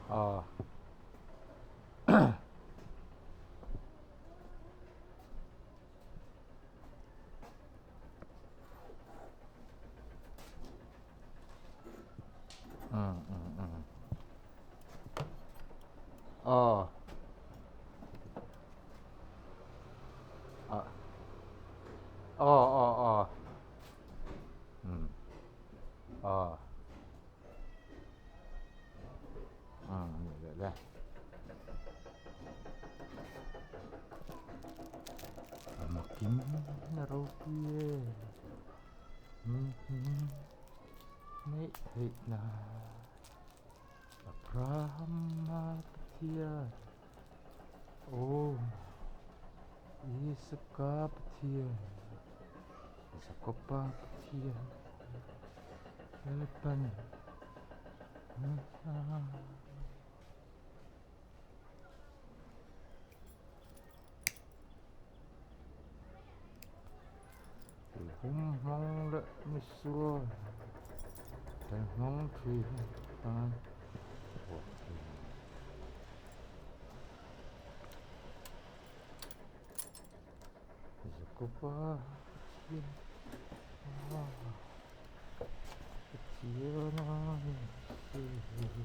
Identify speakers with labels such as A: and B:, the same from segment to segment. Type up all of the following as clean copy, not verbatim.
A: Aw. Mm, mm, mm. Aw. Ah. Aw, aw, aw. Mm. Aw. 嗯，来来。 Hum hmang leh misual kan hmang thin a. Zakupa Pathian Pathian a ni si.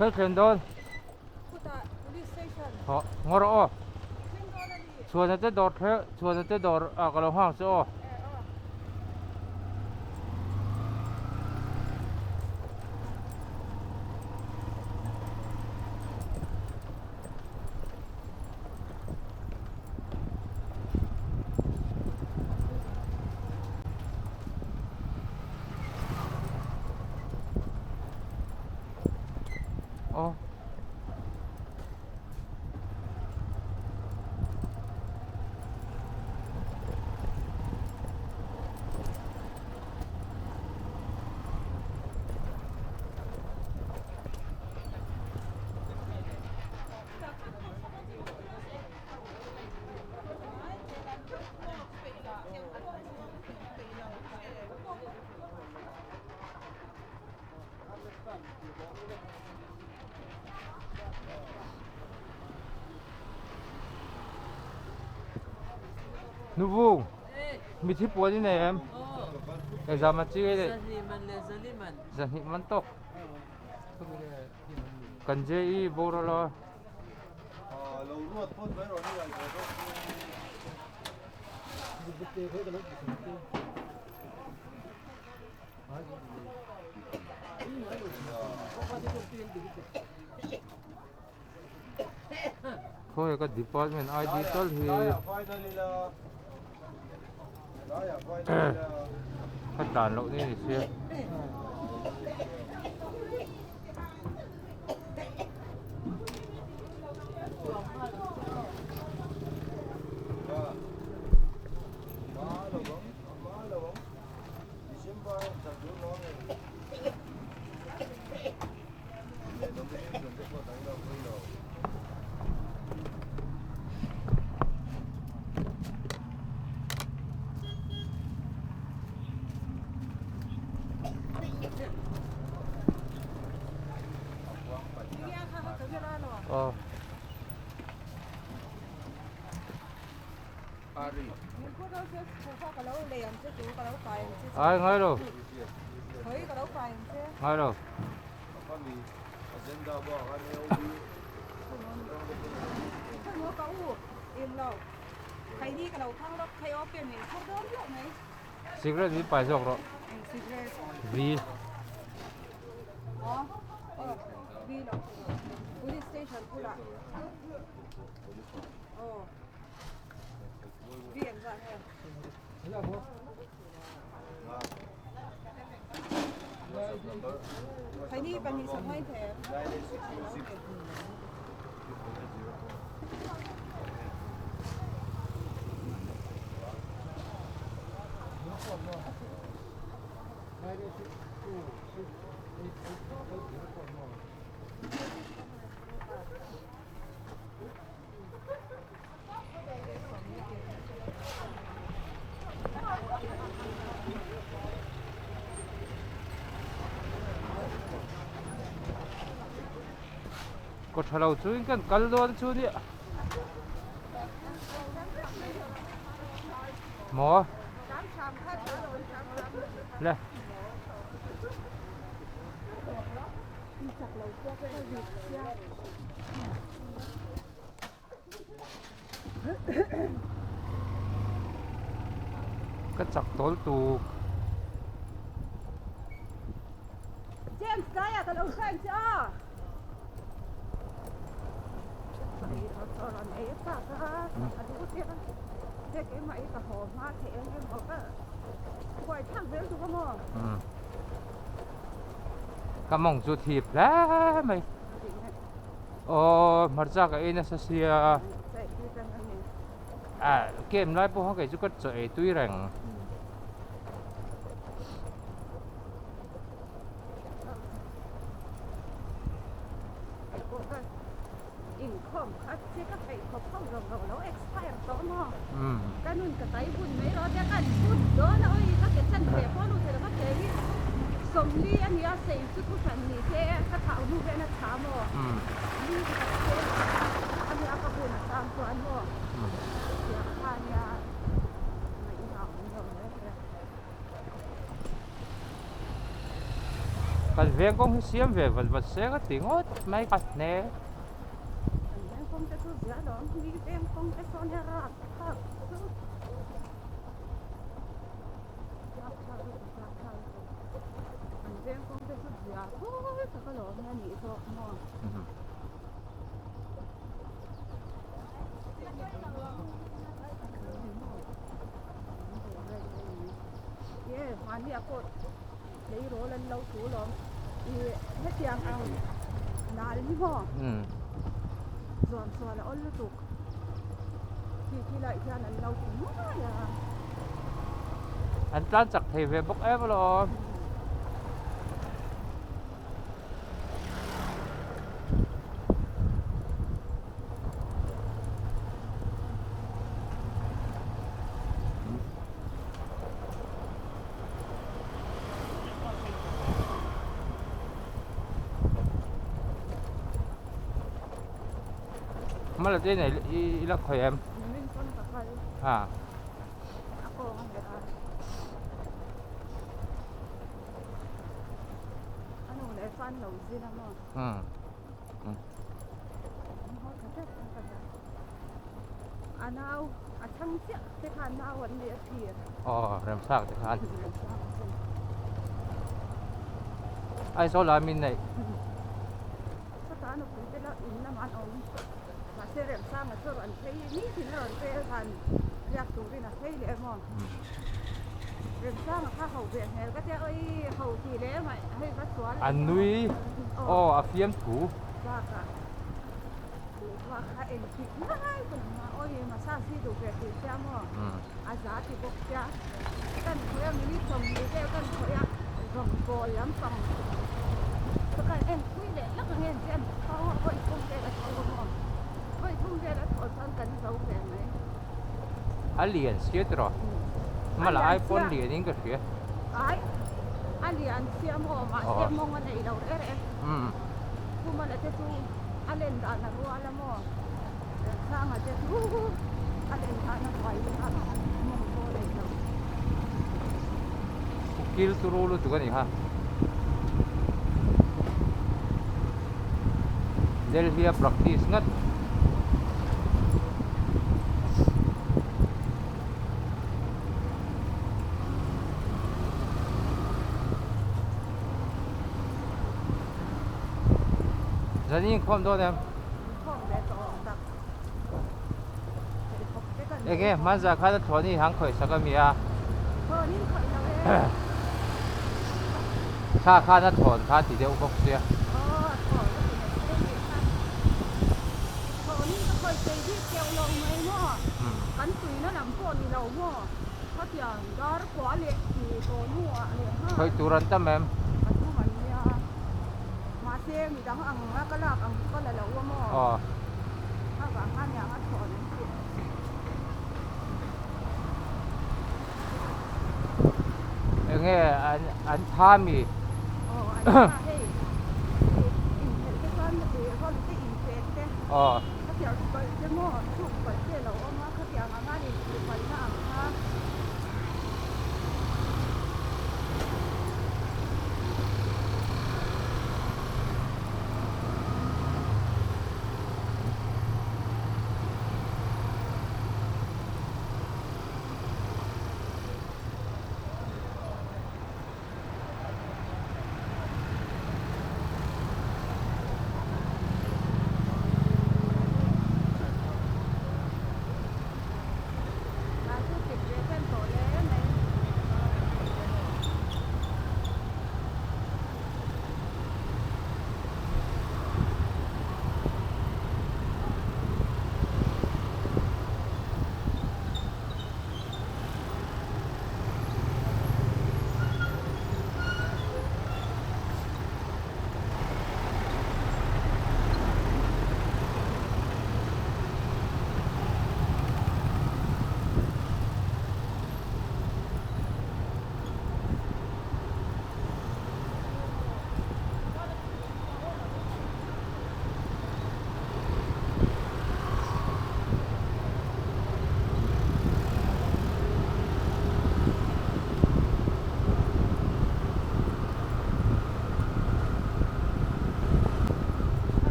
A: Khawi thlen dawn?
B: Khutah police station.
A: Hawh, ngaw rawh aw.
B: Thleng dawn a ni.
A: Chhuana te dawr thleng, chhuana te dawr ah ka lo nghak che aw.
B: Eh aw.
A: Aw. Nuvung, mithi puan i nei em? Exam a chi le. Zahnih man tawk. Kan JE boral a. Khawi ka department ID tal hi ka tlan loh ni ni sia. Aw. Ai ngai lo. Ngai lo. Cigarette hi pai zawk rawh. V. Kaw tha lo chuin kan kal dawn chu nia. Maw? Le. Ka chak tawl tuk.
B: James tlaiah ka lo hruai ang che aw.
A: Ka mawng chu thip hle mai. Aw hmarcha ka ei nasa sia ah game lai pawh kha kei chu ka chaw ei tui reng. Kan veng kawng hi siam ve vat vat se ka ti ngawt mai ka hne. An tlan chak thei ve bawk em alawm. Hmala te nei i la khawi em? Ha. Hmm. Aw remsak te khan Aizawl ah min neih. An nui aw a fiamthu. A lian sia tiraw? Mala ai pawn lian in ka hria.
B: A len dan a rual a maw? Sanga te chu a len dan a buai in a mawng pawh a nei lo.
A: Ukil turu lutuk a ni kha. Delhi a practice ngat. Zan inkhawm dawn em?
B: Inkhawm ve tawh awm tak. Pheikhawk te ka nei.
A: Enge hmanzah khan a thlawhni hang khawih sak a mi a?
B: Thlawhni khawih lo e.
A: Thla khan a thlawn kha a ti deuh bawk sia.
B: Aw a thlawn a ti mai thei nih kha. Thlawhni ka khawih thei bik keuh lo mai maw? Kan tuina lam pawh ni lo maw? Khatiang dar kua leh ti tawh hnuah leh nghal.
A: Khawih tur an tam em?
B: Ka thum an nia. Mahse midang ang a ka lak ang chu ka la lo a maw?
A: Aw.
B: Kha vang khan niang a thawn an ti.
A: Enge an an tha mi?
B: Aw an tha hei. Inphelh te chuan rawn te inpek te.
A: Aw.
B: Khatiang palh te maw chhuk palh te a lo awm a, khatiang anga inphelh palhna ang kha.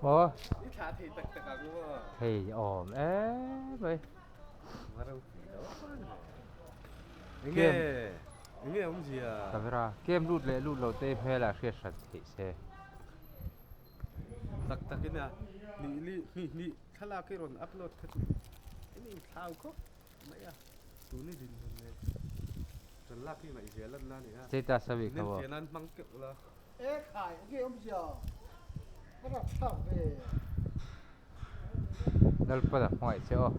A: Maw?
C: I thlah thei tak tak ang maw?
A: Thei awm em mai.
C: Va ropui lo Enge enge awmzia?
A: Camera kem lut leh lut lo te hmel ah hriat hran theih se.
C: Tak tak in a nih li hnih hnih thlalak i rawn upload kha chu in inthlau khawp mai a tuni dinhmun leh rawn lak hi ngaihzia lan na a ni a.
A: Status a bik kha maw?
C: Nen fian an hmang keuh la.
D: E khai enge awmzia ka rak thlak ve.
A: Lalpa la hmangaih che aw.